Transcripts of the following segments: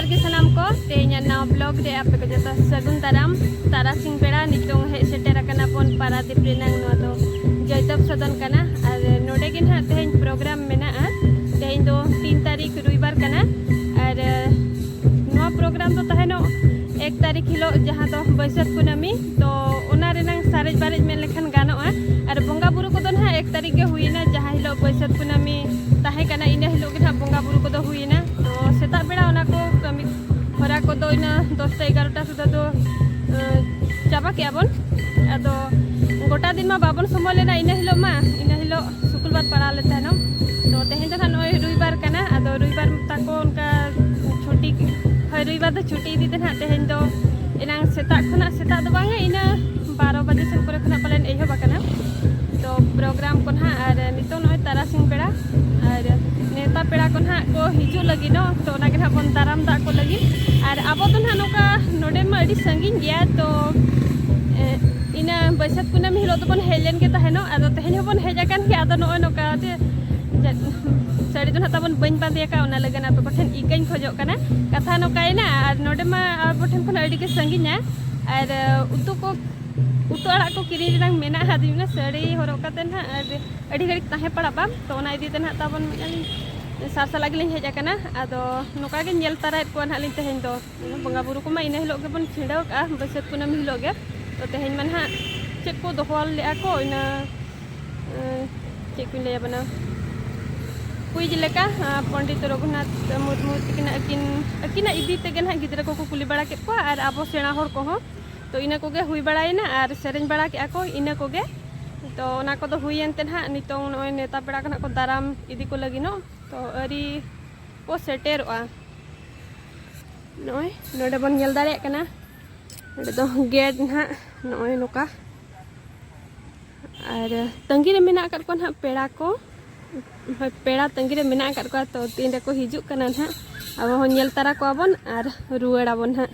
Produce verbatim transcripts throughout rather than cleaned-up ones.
ᱡᱚᱦᱟᱨ ᱜᱮ ᱥᱟᱱᱟᱢ ᱠᱚ, ᱛᱮᱦᱮᱧᱟᱜ ᱱᱟᱣᱟ ᱵᱞᱚᱜ ᱨᱮ ᱟᱯᱮ ᱠᱚ ᱡᱚᱛᱚ ᱥᱟᱹᱜᱩᱱ ᱫᱟᱨᱟᱢ᱾ ᱛᱟᱨᱟᱥᱤᱧ ᱵᱮᱲᱟ ᱱᱤᱛᱚᱝ ᱦᱮᱡ ᱥᱮᱴᱮᱨ ᱟᱠᱟᱱᱟ ᱵᱚᱱ ᱯᱟᱨᱟᱫᱤᱯ ᱨᱮᱱᱟᱝ, ᱱᱚᱣᱟ ᱫᱚ ᱡᱚᱭᱫᱚᱵ ᱥᱚᱫᱚᱱ ᱠᱟᱱᱟ᱾ ᱟᱨ ᱱᱚᱰᱮ ᱜᱮ ᱱᱟᱦᱟᱜ ᱛᱮᱦᱮᱧ ᱯᱨᱳᱜᱨᱟᱢ ᱢᱮᱱᱟᱜᱼᱟ᱾ ᱛᱮᱦᱮᱧ ᱫᱚ ᱛᱤᱱ ᱛᱟᱹᱨᱤᱠᱷ ᱨᱚᱵᱤᱵᱟᱨ ᱠᱟᱱᱟ᱾ ᱟᱨ ᱱᱚᱣᱟ ᱯᱨᱳᱜᱨᱟᱢ ᱫᱚ ᱛᱟᱦᱮᱱᱚᱜ ᱮᱠ ᱛᱟᱹᱨᱤᱠᱷ ᱦᱤᱞᱳᱜ, ᱡᱟᱦᱟᱸ ᱫᱚ ᱵᱟᱹᱭᱥᱟᱹᱠᱷ ᱠᱩᱱᱟᱹᱢᱤ᱾ ᱛᱚ ᱚᱱᱟ ᱨᱮᱱᱟᱝ ᱥᱟᱨᱮᱡ ᱵᱟᱨᱮᱡ ᱢᱮᱱ ᱞᱮᱠᱷᱟᱱ ᱜᱟᱱᱚᱜᱼᱟ᱾ ᱟᱨ ᱵᱚᱸᱜᱟ ᱵᱩᱨᱩ ᱠᱚᱫᱚ ᱱᱟᱦᱟᱜ ᱮᱠ ᱛᱟᱹᱨᱤᱠᱷ ᱜᱮ ᱦᱩᱭᱮᱱᱟ, ᱡᱟᱦᱟᱸ ᱦᱤᱞᱳᱜ ᱵᱟᱹᱭᱥᱟᱹᱠᱷ ᱠᱩᱱᱟᱹᱢᱤ ᱛᱟᱦᱮᱸ ᱠᱟᱱᱟ, ᱤᱱᱟᱹ ᱦᱤᱞᱳᱜ ᱜᱮ ᱱᱟᱦᱟᱜ ᱵᱚᱸᱜᱟ ᱵᱩᱨᱩ ᱠᱚᱫᱚ ᱦᱩᱭᱮᱱᱟ᱾ ᱛᱚ ᱥᱮᱛᱟᱜ ᱵᱮᱲᱟ ᱚᱱᱟ ᱠᱚ ᱠᱟᱹᱢᱤ ᱦᱚᱨᱟ ᱠᱚᱫᱚ ᱤᱱᱟᱹ ᱫᱚᱥᱴᱟ ᱮᱜᱟᱨᱚᱴᱟ ᱥᱩᱫᱷᱟᱹ ᱫᱚ, ᱮᱸ, ᱪᱟᱵᱟ ᱠᱮᱜᱼᱟ ᱵᱚᱱ᱾ ᱟᱫᱚ ᱜᱚᱴᱟ ᱫᱤᱱ ᱢᱟ ᱵᱟᱵᱚᱱ ᱥᱚᱢᱚᱭ ᱞᱮᱱᱟ, ᱤᱱᱟᱹ ᱦᱤᱞᱳᱜ ᱢᱟ, ᱤᱱᱟᱹ ᱦᱤᱞᱳᱜ ᱥᱩᱠᱩᱞᱵᱟᱨ ᱯᱟᱲᱟᱣ ᱞᱮᱱ ᱛᱟᱦᱮᱱᱚᱜ᱾ ᱛᱚ ᱛᱮᱦᱮᱧ ᱫᱚ ᱱᱟᱦᱟᱜ ᱱᱚᱜᱼᱚᱭ ᱨᱚᱵᱤᱵᱟᱨ ᱠᱟᱱᱟ, ᱟᱫᱚ ᱨᱚᱵᱤᱵᱟᱨ ᱛᱟᱠᱚ ᱚᱱᱠᱟ ᱪᱷᱩᱴᱤ, ᱦᱳᱭ, ᱨᱚᱵᱤᱵᱟᱨ ᱫᱚ ᱪᱷᱩᱴᱤ ᱤᱫᱤ ᱛᱮ ᱱᱟᱦᱟᱜ ᱛᱮᱦᱮᱧ ᱫᱚ ᱮᱱᱟᱝ ᱥᱮᱛᱟᱜ ᱠᱷᱚᱱᱟᱜ, ᱥᱮᱛᱟᱜ ᱫᱚ ᱵᱟᱝᱟ, ᱤᱱᱟᱹ ᱵᱟᱨᱚ ᱵᱟᱡᱮ ᱥᱮᱱ ᱠᱚᱨᱮ ᱠᱷᱚᱱᱟᱜ ᱯᱟᱞᱮᱱ ᱮᱦᱚᱵ ᱟᱠᱟᱱᱟ᱾ ᱛᱚ ᱯᱨᱳᱜᱨᱟᱢ ᱠᱚ ᱱᱟᱦᱟᱜ, ᱟᱨ ᱱᱤᱛᱚᱜ ᱱᱚᱜᱼᱚᱭ ᱛᱟᱨᱟᱥᱤᱧ ᱵᱮᱲᱟ, ᱟᱨ ᱱᱮᱣᱛᱟ ᱯᱮᱲᱟ ᱠᱚ ᱱᱟᱦᱟᱜ ᱠᱚ ᱦᱤᱡᱩᱜ ᱞᱟᱹᱜᱤᱫᱚᱜ, ᱛᱚ ᱚᱱᱟ ᱜᱮ ᱱᱟᱦᱟᱜ ᱵᱚᱱ ᱫᱟᱨᱟᱢ ᱫᱟᱜ ᱠᱚ ᱞᱟᱹᱜᱤᱫ᱾ ᱟᱨ ᱟᱵᱚ ᱫᱚ ᱱᱟᱦᱟᱜ ᱱᱚᱝᱠᱟ ᱱᱚᱰᱮ ᱢᱟ ᱟᱹᱰᱤ ᱥᱟᱺᱜᱤᱧ ᱜᱮᱭᱟ, ᱛᱚ, ᱮ, ᱤᱱᱟᱹ ᱵᱟᱹᱭᱥᱟᱹᱠᱷ ᱠᱩᱱᱟᱹᱢᱤ ᱦᱤᱞᱳᱜ ᱫᱚᱵᱚᱱ ᱦᱮᱡ ᱞᱮᱱ ᱜᱮ ᱛᱟᱦᱮᱱᱚᱜ᱾ ᱟᱫᱚ ᱛᱮᱦᱮᱧ ᱦᱚᱸᱵᱚᱱ ᱦᱮᱡ ᱟᱠᱟᱱ ᱜᱮᱭᱟ᱾ ᱟᱫᱚ ᱱᱚᱜᱼᱚᱭ ᱱᱚᱝᱠᱟ ᱡᱮ, ᱡᱮ, ᱥᱟᱹᱲᱤ ᱫᱚ ᱱᱟᱦᱟᱜ ᱛᱟᱵᱚᱱ ᱵᱟᱹᱧ ᱵᱟᱸᱫᱮ ᱟᱠᱟᱫ, ᱚᱱᱟ ᱞᱟᱹᱜᱤᱫ ᱟᱯᱮ ᱠᱚᱴᱷᱮᱱ ᱤᱠᱟᱹᱧ ᱠᱷᱚᱡᱚᱜ ᱠᱟᱱᱟ᱾ ᱠᱟᱛᱷᱟ ᱱᱚᱝᱠᱟᱭᱮᱱᱟ, ᱟᱨ ᱱᱚᱰᱮ ᱢᱟ ᱟᱵᱚ ᱴᱷᱮᱱ ᱠᱷᱚᱱ ᱟᱹᱰᱤ ᱜᱮ ᱥᱟᱺᱜᱤᱧᱟ, ᱟᱨ, ᱮ, ᱩᱛᱩ ᱠᱚ, ᱩᱛᱩ ᱟᱲᱟᱜ ᱠᱚ ᱠᱤᱨᱤᱧ ᱨᱮᱱᱟᱜ ᱢᱮᱱᱟᱜᱼᱟ᱾ ᱟᱫᱚᱧ ᱢᱮᱱᱟ ᱥᱟᱹᱲᱤ ᱦᱚᱨᱚᱜ ᱠᱟᱛᱮ ᱱᱟᱦᱟᱜ ᱟᱨ ᱟᱹᱰᱤ ᱜᱷᱟᱹᱲᱤᱡ ᱛᱟᱦᱮᱸ ᱯᱟᱲᱟᱜ ᱵᱟᱝ, ᱛᱚ ᱚᱱᱟ ᱤᱫᱤ ᱛᱮ ᱱᱟᱦᱟᱜ ᱛᱟᱵᱚᱱ ᱢᱮᱱᱮᱫᱼᱟ ᱞᱤᱧ ᱥᱟᱨ ᱥᱟᱞᱟᱜ ᱜᱮᱞᱤᱧ ᱦᱮᱡ ᱟᱠᱟᱱᱟ᱾ ᱟᱫᱚ ᱱᱚᱝᱠᱟ ᱜᱮ ᱧᱮᱞ ᱛᱟᱨᱟᱭᱮᱫ ᱠᱚᱣᱟ ᱱᱟᱦᱟᱜ ᱞᱤᱧ ᱛᱮᱦᱮᱧ ᱫᱚ᱾ ᱵᱚᱸᱜᱟ ᱵᱩᱨᱩ ᱠᱚᱢᱟ ᱤᱱᱟᱹ ᱦᱤᱞᱳᱜ ᱜᱮᱵᱚᱱ ᱪᱷᱤᱰᱟᱹᱣ ᱠᱟᱜᱼᱟ, ᱵᱟᱹᱭᱥᱟᱹᱠᱷ ᱠᱩᱱᱟᱹᱢᱤ ᱦᱤᱞᱳᱜ ᱜᱮ᱾ ᱛᱚ ᱛᱮᱦᱮᱧ ᱢᱟ ᱱᱟᱦᱟᱜ ᱪᱮᱫ ᱠᱚ ᱫᱚᱦᱚ ᱞᱮᱫᱼᱟ ᱠᱚ, ᱤᱱᱟᱹ, ᱮᱸ, ᱪᱮᱫ ᱠᱚᱧ ᱞᱟᱹᱭᱟ ᱵᱚᱱᱟ, ᱠᱩᱭᱤᱡᱽ ᱞᱮᱠᱟ, ᱟᱸ, ᱯᱚᱱᱰᱤᱛ ᱨᱚᱜᱷᱩᱱᱟᱛᱷ ᱢᱩᱨᱢᱩ ᱛᱟᱹᱠᱤᱱᱟᱜ, ᱟᱹᱠᱤᱱ, ᱟᱹᱠᱤᱱᱟᱜ ᱤᱫᱤ ᱛᱮᱜᱮ ᱱᱟᱦᱟᱜ ᱜᱤᱫᱽᱨᱟᱹ ᱠᱚᱠᱚ ᱠᱩᱞᱤ ᱵᱟᱲᱟ ᱠᱮᱫ ᱠᱚᱣᱟ, ᱟᱨ ᱟᱵᱚ ᱥᱮᱬᱟ ᱦᱚᱲ ᱠᱚᱦᱚᱸ᱾ ᱛᱚ ᱤᱱᱟᱹ ᱠᱚᱜᱮ ᱦᱩᱭ ᱵᱟᱲᱟᱭᱮᱱᱟ ᱟᱨ ᱥᱮᱨᱮᱧ ᱵᱟᱲᱟ ᱠᱮᱫᱼᱟ ᱠᱚ, ᱤᱱᱟᱹ ᱠᱚᱜᱮ᱾ ᱛᱚ ᱚᱱᱟ ᱠᱚᱫᱚ ᱦᱩᱭᱮᱱ ᱛᱮ ᱱᱟᱦᱟᱜ ᱱᱤᱛᱚᱝ ᱱᱚᱜᱼᱚᱭ ᱱᱮᱣᱛᱟ ᱯᱮᱲᱟ ᱠᱚ ᱱᱟᱦᱟᱜ ᱠᱚ ᱫᱟᱨᱟᱢ ᱤᱫᱤ ᱠᱚ ᱞᱟᱹᱜᱤᱫ ᱱᱚᱜ, ᱛᱚ ᱟᱹᱣᱨᱤ ᱠᱚ ᱥᱮᱴᱮᱨᱚᱜᱼᱟ᱾ ᱱᱚᱜᱼᱚᱭ ᱱᱚᱰᱮ ᱵᱚᱱ ᱧᱮᱞ ᱫᱟᱲᱮᱭᱟᱜ ᱠᱟᱱᱟ, ᱱᱚᱰᱮ ᱫᱚ ᱜᱮᱴ ᱱᱟᱦᱟᱜ ᱱᱚᱜᱼᱚᱭ ᱱᱚᱝᱠᱟ᱾ ᱟᱨ ᱛᱟᱺᱜᱤ ᱨᱮ ᱢᱮᱱᱟᱜ ᱟᱠᱟᱫ ᱠᱚᱣᱟ ᱱᱟᱦᱟᱜ ᱯᱮᱲᱟ ᱠᱚ᱾ ᱦᱳᱭ, ᱯᱮᱲᱟ ᱛᱟᱺᱜᱤ ᱨᱮ ᱢᱮᱱᱟᱜ ᱟᱠᱟᱫ ᱠᱚᱣᱟ, ᱛᱚ ᱛᱤᱱ ᱨᱮᱠᱚ ᱦᱤᱡᱩᱜ ᱠᱟᱱᱟ ᱱᱟᱦᱟᱜ, ᱟᱵᱚ ᱦᱚᱸ ᱧᱮᱞ ᱛᱟᱨᱟ ᱠᱚᱣᱟ ᱵᱚᱱ ᱟᱨ ᱨᱩᱣᱟᱹᱲ ᱟᱵᱚᱱ ᱱᱟᱦᱟᱜ᱾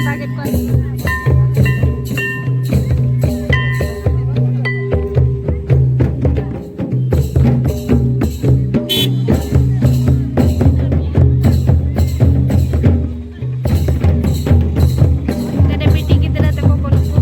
ᱫᱟᱜᱮᱫ ᱠᱚᱣᱟ᱾ ᱱᱚᱰᱮ ᱵᱤᱴᱤ ᱜᱤᱫᱽᱨᱟᱹ ᱛᱟᱠᱚ ᱠᱚ ᱱᱩᱠᱩ᱾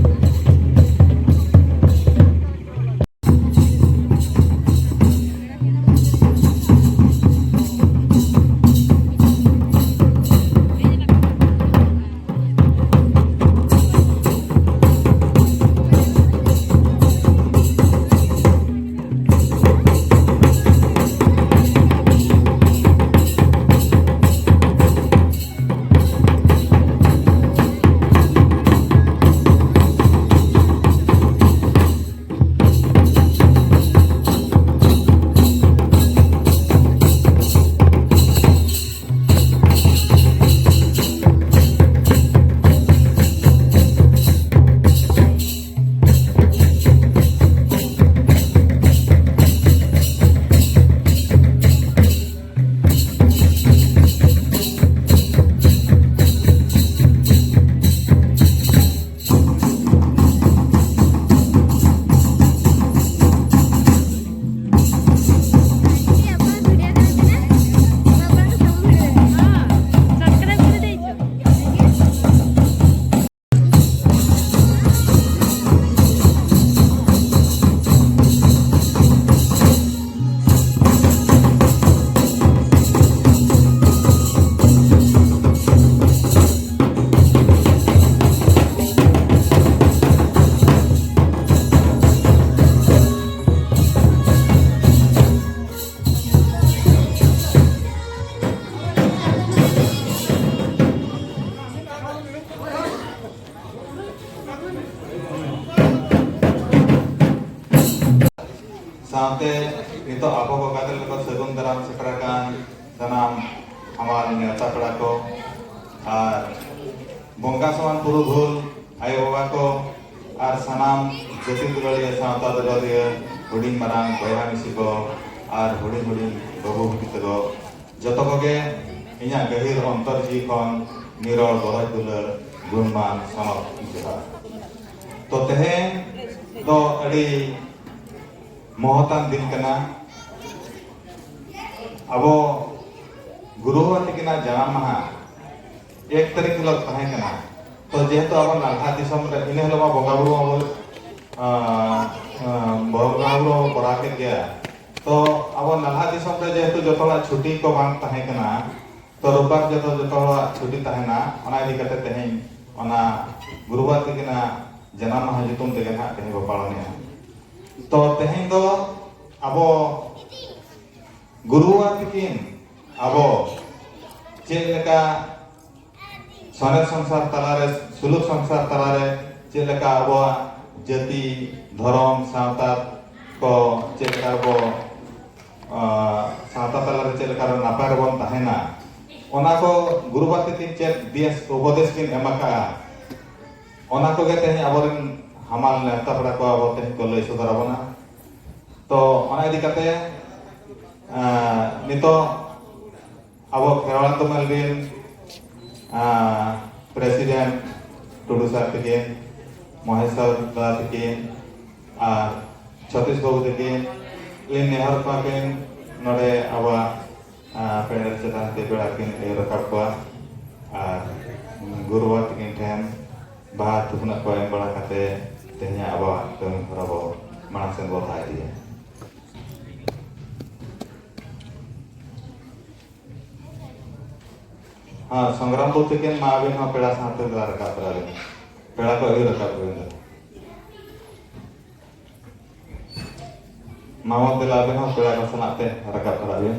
ᱥᱟᱶᱛᱮ ᱱᱤᱛᱚᱜ ᱟᱵᱚ ᱠᱚ ᱜᱟᱫᱮᱞ ᱨᱮᱠᱚ ᱥᱟᱹᱜᱩᱱ ᱫᱟᱨᱟᱢ ᱥᱮᱴᱮᱨ ᱟᱠᱟᱱ ᱥᱟᱱᱟᱢ ᱦᱟᱢᱟᱞ ᱱᱮᱣᱛᱟ ᱯᱮᱲᱟ ᱠᱚ ᱟᱨ ᱵᱚᱸᱜᱟ ᱥᱚᱢᱟᱱ ᱯᱩᱨᱩᱫᱷᱩᱞ ᱟᱭᱳ ᱵᱟᱵᱟ ᱠᱚ ᱟᱨ ᱥᱟᱱᱟᱢ ᱡᱟᱹᱛᱤ ᱫᱩᱞᱟᱹᱲᱤᱭᱟᱹ ᱥᱟᱶᱛᱟ ᱫᱩᱞᱟᱹᱲᱤᱭᱟᱹ ᱦᱩᱰᱤᱧ ᱢᱟᱨᱟᱝ ᱵᱚᱭᱦᱟ ᱢᱤᱥᱤ ᱠᱚ ᱟᱨ ᱦᱩᱰᱤᱧ ᱦᱩᱰᱤᱧ ᱵᱟᱹᱵᱩ ᱵᱤᱴᱤ ᱛᱟᱠᱚ ᱡᱚᱛᱚ ᱠᱚᱜᱮ ᱤᱧᱟᱹᱜ ᱜᱟᱹᱦᱤᱨ ᱚᱱᱛᱚᱨ ᱡᱤᱣᱤ ᱠᱷᱚᱱ ᱱᱤᱨᱚᱲ ᱜᱚᱨᱚᱡᱽ ᱫᱩᱞᱟᱹᱲ ᱜᱩᱱᱢᱟᱱ ᱥᱚᱱᱚᱛ ᱡᱚᱦᱟᱨ᱾ ᱛᱚ ᱛᱮᱦᱮᱧ ᱫᱚ ᱟᱹᱰᱤ ᱢᱚᱦᱚᱛᱟᱱ ᱫᱤᱱ ᱠᱟᱱᱟ᱾ ᱟᱵᱚ ᱜᱩᱨᱩ ᱵᱟᱵᱟ ᱛᱟᱹᱠᱤᱱᱟᱜ ᱡᱟᱱᱟᱢ ᱢᱟᱦᱟ ᱮᱠ ᱛᱟᱹᱨᱤᱠᱷ ᱦᱤᱞᱳᱜ ᱛᱟᱦᱮᱸ ᱠᱟᱱᱟ᱾ ᱛᱚ ᱡᱮᱦᱮᱛᱩ ᱟᱵᱚ ᱱᱟᱞᱦᱟ ᱫᱤᱥᱚᱢ ᱨᱮ ᱤᱱᱟᱹ ᱦᱤᱞᱳᱜ ᱢᱟ ᱵᱚᱸᱜᱟ ᱵᱩᱨᱩ ᱢᱟᱵᱚ, ᱟᱸ, ᱟᱸ, ᱵᱚᱸᱜᱟ ᱵᱩᱨᱩ ᱢᱟᱵᱚ ᱠᱚᱨᱟᱣ ᱠᱮᱫ ᱜᱮᱭᱟ᱾ ᱛᱚ ᱟᱵᱚ ᱱᱟᱞᱦᱟ ᱫᱤᱥᱚᱢ ᱨᱮ ᱡᱮᱦᱮᱛᱩ ᱡᱚᱛᱚ ᱦᱚᱲᱟᱜ ᱪᱷᱩᱴᱤ ᱠᱚ ᱵᱟᱝ ᱛᱟᱦᱮᱸ ᱠᱟᱱᱟ, ᱛᱚ ᱨᱳᱵᱵᱟᱨ ᱡᱚᱛᱚ, ᱡᱚᱛᱚ ᱦᱚᱲᱟᱜ ᱪᱷᱩᱴᱤ ᱛᱟᱦᱮᱱᱟ, ᱚᱱᱟ ᱤᱫᱤ ᱠᱟᱛᱮ ᱛᱮᱦᱮᱧ ᱚᱱᱟ ᱜᱩᱨᱩ ᱵᱟᱵᱟ ᱛᱟᱹᱠᱤᱱᱟᱜ ᱡᱟᱱᱟᱢ ᱢᱟᱦᱟ ᱧᱩᱛᱩᱢ ᱛᱮᱜᱮ ᱱᱟᱦᱟᱜ ᱛᱮᱦᱮᱧ ᱵᱚ ᱯᱟᱞᱚᱱᱮᱜᱼᱟ᱾ ᱛᱚ ᱛᱮᱦᱮᱧ ᱫᱚ ᱟᱵᱚ ᱜᱩᱨᱩ ᱵᱟᱵᱟ ᱛᱟᱹᱠᱤᱱ ᱟᱵᱚ ᱪᱮᱫ ᱞᱮᱠᱟ ᱥᱚᱱᱮᱨ ᱥᱚᱝᱥᱟᱨ ᱛᱟᱞᱟᱨᱮ, ᱥᱩᱞᱩᱠ ᱥᱚᱝᱥᱟᱨ ᱛᱟᱞᱟᱨᱮ ᱪᱮᱫ ᱞᱮᱠᱟ ᱟᱵᱚᱣᱟᱜ ᱡᱟᱹᱛᱤ, ᱫᱷᱚᱨᱚᱢ, ᱥᱟᱶᱛᱟ ᱠᱚ ᱪᱮᱫ ᱞᱮᱠᱟ ᱟᱵᱚ, ᱟᱸ, ᱥᱟᱶᱛᱟ ᱛᱟᱞᱟᱨᱮ ᱪᱮᱫ ᱞᱮᱠᱟ ᱱᱟᱯᱟᱭ ᱨᱮᱵᱚᱱ ᱛᱟᱦᱮᱱᱟ, ᱚᱱᱟ ᱠᱚ ᱜᱩᱨᱩ ᱵᱟᱵᱟ ᱛᱟᱹᱠᱤᱱ ᱪᱮᱫ ᱫᱤᱥ ᱩᱯᱚᱫᱮᱥ ᱠᱤᱱ ᱮᱢ ᱟᱠᱟᱫᱼᱟ, ᱚᱱᱟ ᱠᱚᱜᱮ ᱛᱮᱦᱮᱧ ᱟᱵᱚᱨᱮᱱ ᱦᱟᱢᱟᱞ ᱱᱮᱣᱛᱟ ᱯᱮᱲᱟ ᱠᱚ ᱟᱵᱚ ᱛᱮᱦᱮᱧ ᱠᱚ ᱞᱟᱹᱭ ᱥᱚᱫᱚᱨ ᱟᱵᱚᱱᱟ᱾ ᱛᱚ ᱚᱱᱟ ᱤᱫᱤ ᱠᱟᱛᱮ, ᱟᱸ, ᱱᱤᱛᱚᱜ ᱟᱵᱚ ᱠᱷᱮᱨᱣᱟᱲ ᱫᱚᱢᱮᱞ ᱨᱮᱱ, ᱟᱸ, ᱯᱨᱮᱥᱤᱰᱮᱱᱴ ᱴᱩᱰᱩ ᱥᱟᱨ ᱛᱟᱹᱠᱤᱱ, ᱢᱚᱦᱮᱥ ᱥᱟᱨ ᱫᱟᱫᱟ ᱛᱟᱹᱠᱤᱱ ᱟᱨ ᱪᱷᱚᱛᱤᱥ ᱵᱟᱹᱵᱩ ᱛᱟᱹᱠᱤᱱ ᱞᱤᱧ ᱱᱮᱦᱚᱨ ᱠᱚᱣᱟ ᱠᱤᱱ ᱱᱚᱰᱮ ᱟᱵᱚᱣᱟᱜ, ᱟᱸ, ᱯᱮᱱᱰᱮᱞ ᱪᱮᱛᱟᱱ ᱛᱮ ᱯᱮᱲᱟ ᱠᱤᱱ ᱟᱹᱭᱩᱨ ᱨᱟᱠᱟᱵ ᱠᱚᱣᱟ ᱟᱨ ᱜᱩᱨᱩ ᱵᱟᱵᱟ ᱛᱟᱹᱠᱤᱱ ᱴᱷᱮᱱ ᱵᱟᱦᱟ ᱛᱷᱩᱯᱱᱟᱹᱜ ᱠᱚ ᱮᱢ ᱵᱟᱲᱟ ᱠᱟᱛᱮ ᱛᱮᱦᱮᱧᱟᱜ ᱟᱵᱚᱣᱟᱜ ᱠᱟᱹᱢᱤ ᱦᱚᱨᱟ ᱵᱚ ᱢᱟᱲᱟᱝ ᱥᱮᱱ ᱵᱚ ᱞᱟᱦᱟ ᱤᱫᱤᱭᱟ᱾ ᱦᱮᱸ, ᱥᱚᱝᱜᱨᱟᱢ ᱵᱟᱹᱵᱩ ᱛᱟᱹᱠᱤᱱ ᱢᱟ ᱟᱹᱵᱤᱱ ᱦᱚᱸ ᱯᱮᱲᱟ ᱥᱟᱶᱛᱮ ᱫᱮᱞᱟ ᱨᱟᱠᱟᱵ ᱛᱚᱨᱟ ᱵᱤᱱ᱾ ᱯᱮᱲᱟ ᱠᱚ ᱟᱹᱭᱩᱨ ᱨᱟᱠᱟᱵ ᱠᱚᱵᱤᱱ ᱫᱚ᱾ ᱢᱟᱢᱚ ᱫᱮᱞᱟ ᱟᱹᱵᱤᱱ ᱦᱚᱸ ᱯᱮᱲᱟ ᱠᱚ ᱥᱟᱞᱟᱜ ᱛᱮ ᱨᱟᱠᱟᱵ ᱛᱚᱨᱟ ᱵᱤᱱ᱾